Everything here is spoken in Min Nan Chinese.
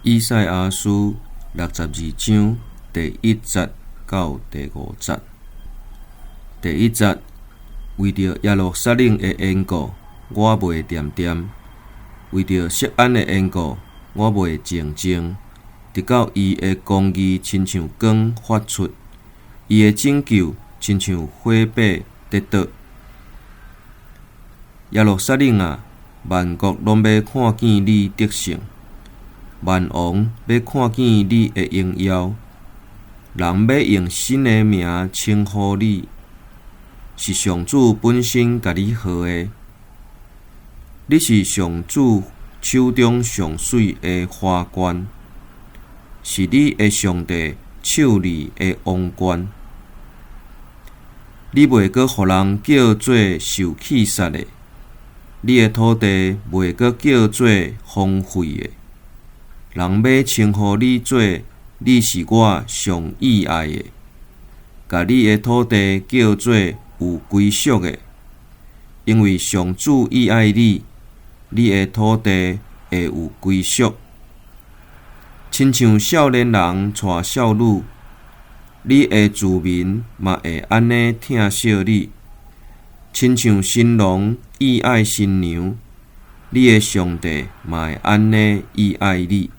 以賽亞書62章第1節到第5節。第一節，為著耶路撒冷的緣故，我袂恬恬；為著錫安的緣故，我袂靜靜，直到伊的公義親像光發出，伊的拯救親像火把得著。耶路撒冷啊，萬國攏欲看見你得勝，萬王欲看見你的榮耀，人欲用新的名稱呼你，是上主本身共你號的。你是上主手中上媠的花冠，是你的上帝手裡的王冠。你袂閣予人叫做受棄殺的，你的土地袂閣叫做荒廢的。人欲稱呼你做你是我上意愛的，共你的土地叫做有歸屬的，因為上主意愛你，你的土地會有歸屬。親像少年人娶少女，你的子民嘛會按呢疼惜你。親像新郎意愛新娘，你的上帝嘛會按呢意愛你。